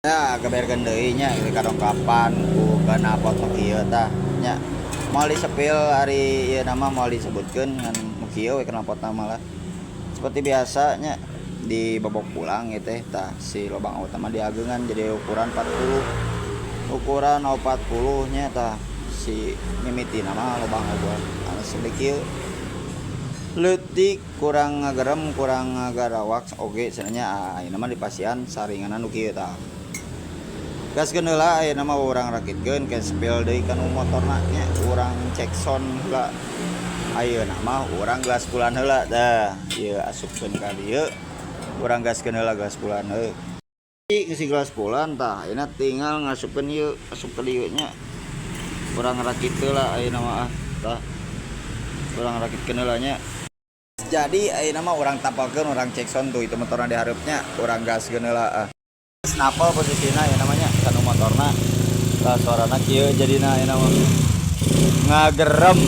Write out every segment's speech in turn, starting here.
Ya, geberkeun deui nya kadongkapan ku knalpot nu kieu tah nya. Moal disepil ari ieu nama moal disebutkeun ngan nu kieu we knalpotna mah lah. Seperti biasa nya dibobok pulang ieu teh tah si lobang utama diageungan jadi ukuran 40. Ukuran 40 nya tah si mimitina mah lobang ukuran anu sedikit leutik kurang ngagerem kurang ngagarawak oge cenah nya ayeuna mah dipasihan saringanan nu kieu tah. Gaskeun heula ayeuna mah urang rakitkeun ke spill deui kana motorna nya urang cek sound heula. Ayeuna mah urang gas pulan heula tah ieu asupkeun ka dieu urang gaskeun heula gas pulan heuh. Si gas pulan tah ayeuna tinggal ngasupkeun ieu asup ka dieu nya. Urang rakit heula ayeuna mah tah. Urang rakitkeun heula nya. Jadi ayeuna mah urang tapalkeun urang cek sound tuh itu motorna di hareupnya urang gaskeun heula ah. Napel posisina ya namanya kanu motorna tah suarana kieu jadina ayeuna mah ngagerem.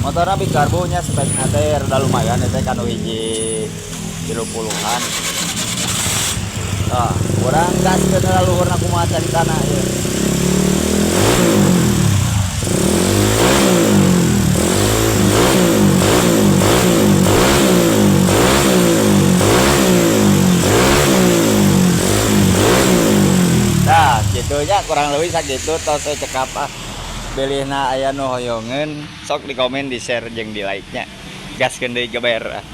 Motorna big karbo nya spekna teh rada lumayan teh kanu hiji 30-an. Tah urang gaskeun heula luhurna kumaha caritana ieu. Nah, gitunya kurang lebih sakitu tos we cekap ah. Bilihna aya nu hoyongeun sok di komen, di share jeung di like nya. Gaskeun deui geber ah.